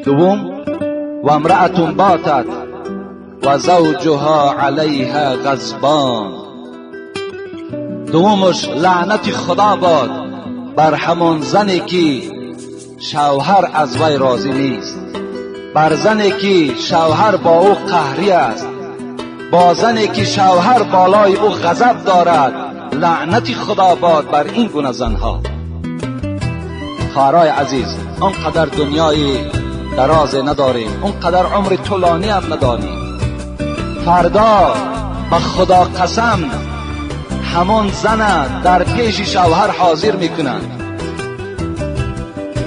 دوم و امرأة باتت و زوجها علیها غضبان. دومش لعنت خدا باد بر همان زنی که شوهر از وی راضی نیست، بر زنی که شوهر با او قهری است، با زنی که شوهر بالای او غضب دارد. لعنت خدا باد بر این گونه زنها. خواهرای عزیز، آنقدر دنیای دراز نداریم، اونقدر عمر طولانی هم نداریم. فردا به خدا قسم همان زن در پیش شوهر حاضر میکنند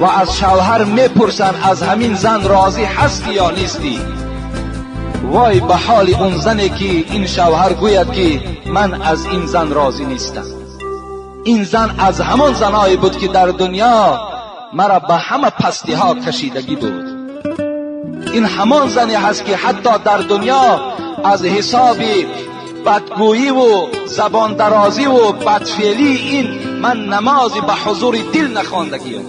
و از شوهر میپرسند از همین زن راضی هستی یا نیستی؟ وای به حال اون زنی که این شوهر گوید که من از این زن راضی نیستم. این زن از همان زنایی بود که در دنیا مرا به همه پستی ها کشیدگی بود. این همان زنی هست که حتی در دنیا از حساب بدگویی و زبان درازی و بدفعلی این من نمازی به حضور دل نخواندگیم.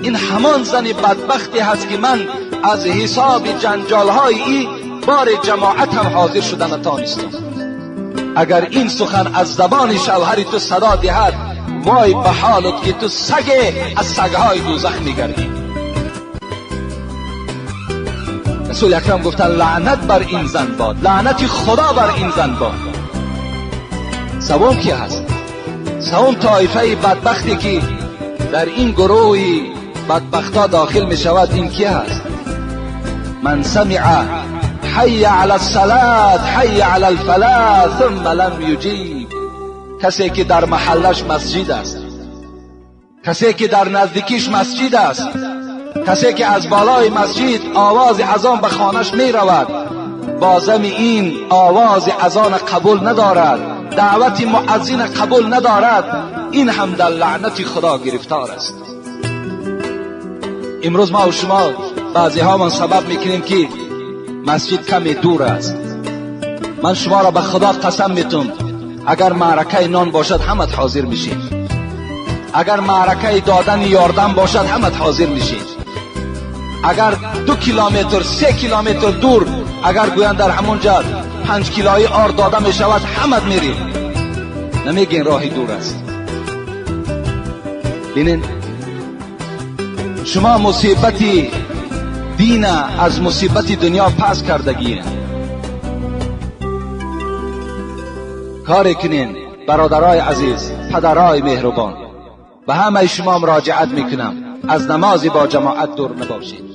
این همان زن بدبختی هست که من از حساب جنجال های ای بار جماعت هم حاضر شدن نتانستم. اگر این سخن از زبان شوهر تو صدا دهد، وای به حالت که تو سگ از سگهای دوزخ میگردی. رسول اکرم گفتن لعنت بر این زن باد، لعنت خدا بر این زن باد. سوم کی هست؟ سوم طایفه بدبختی که در این گروه بدبختا داخل می شود، این کی هست؟ من سمع حی علی الصلاة حی علی الفلاح ثم لم یجیب. کسی که در محلش مسجد است، کسی که در نزدیکیش مسجد است، کسی که از بالای مسجد آواز اذان به خانهش می رود، بازم این آواز اذان قبول ندارد، دعوت مؤذن قبول ندارد، این هم در لعنت خدا گرفتار است. امروز ما و شما بعضی ها من سبب میکنیم که مسجد کمی دور است. من شما را به خدا قسم میتم، اگر معرکه نان باشد همت حاضر میشید، اگر معرکه دادن یاردم باشد همت حاضر میشید، اگر 2 کیلومتر 3 کیلومتر دور اگر گویند در همونجا 5 کیلویی آر داده میشود همت میرید. نمیگین راهی دور است. ببینین شما مصیبت دین از مصیبت دنیا پس کردگیه. کاری کنین برادرای عزیز، پدرای مهربان، به همه شما مراجعت میکنم، از نماز با جماعت دور نباشید.